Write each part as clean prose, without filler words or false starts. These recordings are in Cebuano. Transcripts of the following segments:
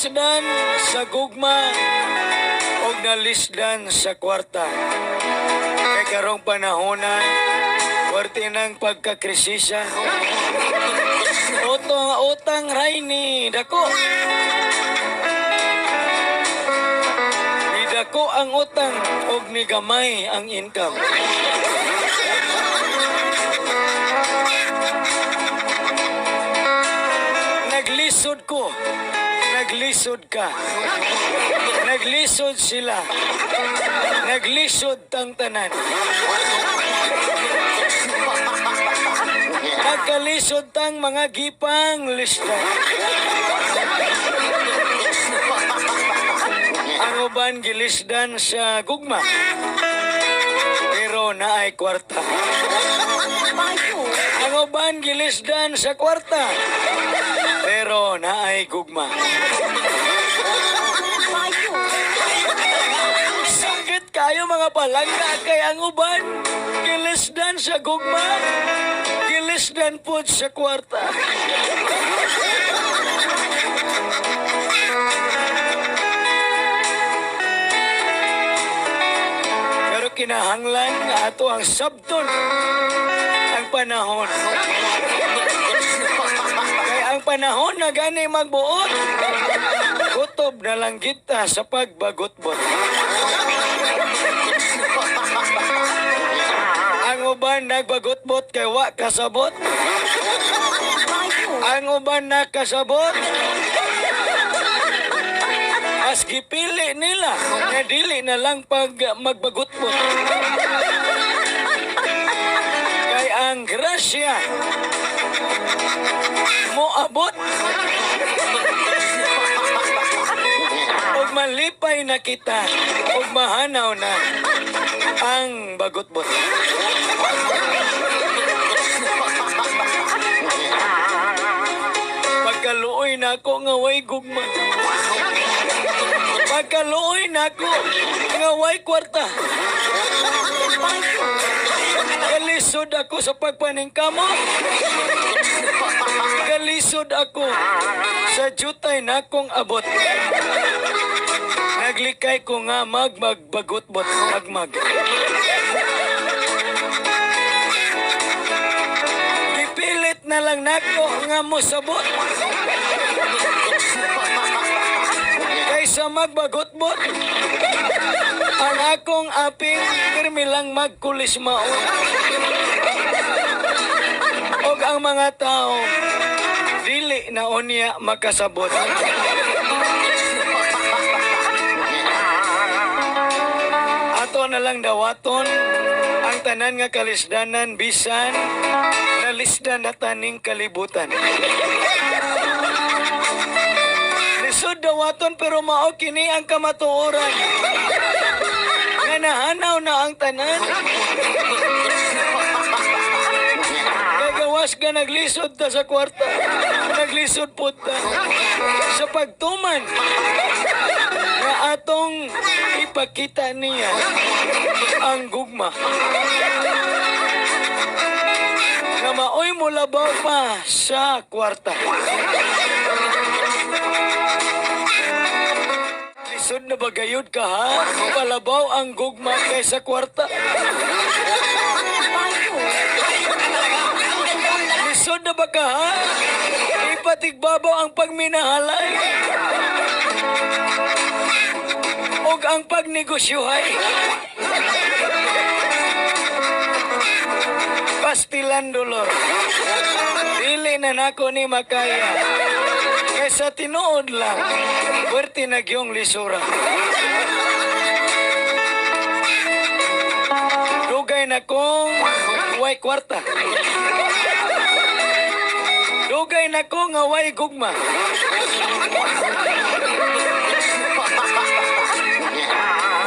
Nalisdan sa gugma o nalisdan sa kwarta. Kay karong panahona, puwerte ng pagkakrisisa. Utong utang ray ni dako. Ni dako ang utang og ni gamay ang income. Naglisod ko. Naglisod ka. Naglisod sila. Naglisod tang tanan. Nagkalisod tang mga gipang lista. Ang uban gilisdan sa gugma. Pero naay kwarta. Ang uban gilisdan sa kwarta. Pero naay gugma. Sanggit kayo mga palangga kay ang uban gilisdan sa gugma. Gilisdan pod sa kwarta. Pero kinahanglan nga ato ang sabton ang panahon. Kay ang panahon na gani magbuot. Kutob na lang kita sa pagbagotbot. Ang uban nagbagotbot kay wa kasabot. Ang uban nakasabot. Mas gipili nila nga dili na lang pag magbagotbot. Kay ang grasya moabot ug malipay na kita ug mahanaw na ang bagotbot. Pagkaluoy na ako nga way gugma. Pagkaluoy na ako nga way kwarta. Galisod ako sa pagpaningkamot. Galisod ako sa jutay na akong abot. Naglikay ko nga magmagbagotbot magmag. Gipilit na lang nako nga mosabot. Kaysa magbagotbot. Ang akong aping pirmi lang magkulis mao. Og ang mga tao dili na unya makasabot. Ato na lang dawaton ang tanan nga kalisdanan bisan nalisdan na taning kalibutan. Lisod dawaton pero mao kini ang kamatuoran. Nga nahanaw na ang tanan. Kagawas ka naglisod ta sa kwarta. Naglisod po ta. Sa pagtuman nga atong ipakita niya ang gugma. Nga maoy molabaw pa sa kwarta. Lisod na ba gayud ka ha? Palabaw ang gugma kaysa kwarta. Lisod na ba ka ha? Ipatigbabaw ang pagminahalay. Og ang pagnegosyohay. Pastilan dolor. Dili na nako ni makaya. Kaysa tinuod lang, puwerte na gyung lisura. Dugay na kong way kwarta. Dugay na ko nga way gugma.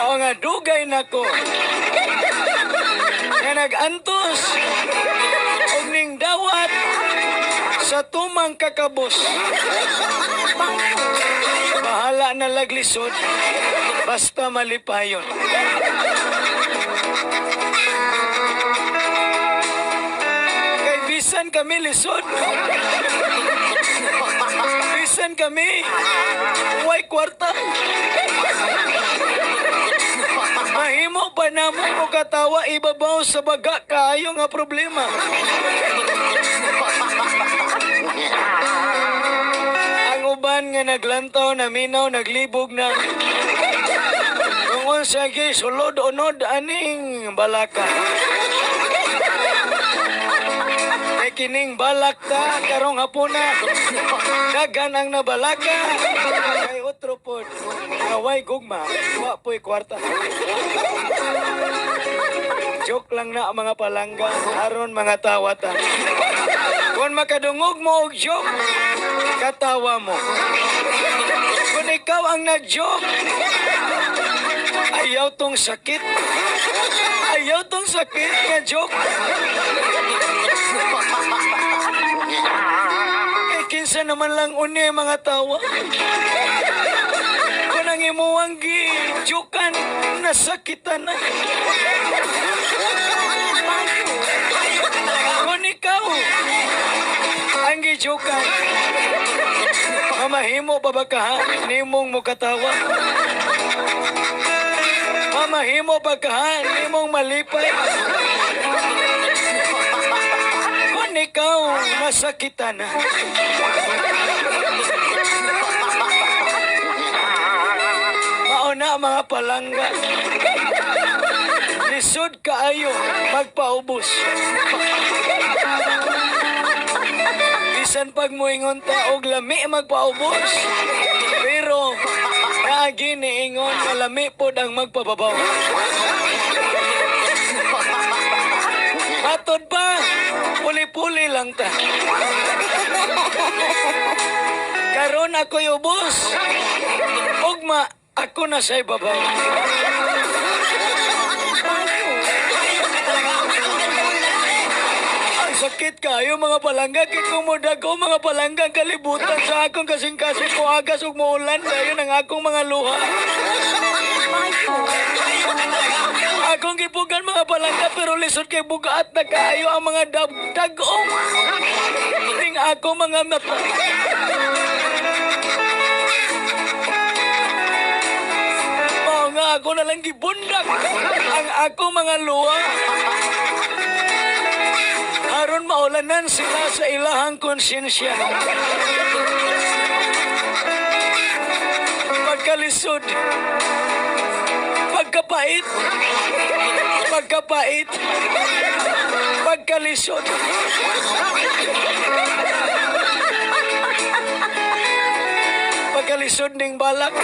Mao nga dugay na ko nga nag-antos og ning dawat sa tumang kakabos. Bahala na laglisod, basta malipayon. Kay bisan kami lisod. Bisan kami, way kwarta. Mahimo pa namo mo katawa ibabaw sa baga kaayo nga problema. Ang uban nga naglantaw na minaw naglibog na. Kung unsa gyud sulod unod aning balaka. Kay kining balak ta karong hapuna. Daghan ang nabalaka. Kay otro pod nga way gugma, wa po'y kwarta. Joke lang na, mga palangga, aron mga tawa ta. Kung makadungog mo og joke, katawa mo. Kung ikaw ang nag-joke, ayaw tong sakit. Ayaw tong sakit nga joke. Eh, kinsa naman lang uni ang mga tawa. Kung ang imuwang gi-joke-an, nasakitan na. Kung ikaw ang gi-joke-an, mamahimo pa ba ka ha? Nimong mukatawa? Mamahimo pa ka ha? Nimong malipay? Kung ikaw nasakitan na. Mao na, mga palangga. Lisod kaayo magpaubos. Bisan pag moingon ta og lami magpaubos. Pero naagi niingon nga lami pod ang magpababaw. Matod pa, puli-puli lang ta. Karon ako'y ubos. Ugma, ako na sa ibabaw. Ang sakit kayo, mga palangga, kay kumudag ko, mga palangga, ang kalibutan sa akong kasing-kasing muagas ug muulan dayon ang akong mga luha. Akong gipugan, mga palangga, pero lisod kay bugat na kaayo ang mga dagong ning ako mga mata. Mao nga ako na lang gibundak ang ako mga luha. Aron maulanan sila sa ilahang konsensya. Pagkalisod, pagkapait, pagkapait, pagkalisod. Pagkalisod ning balak.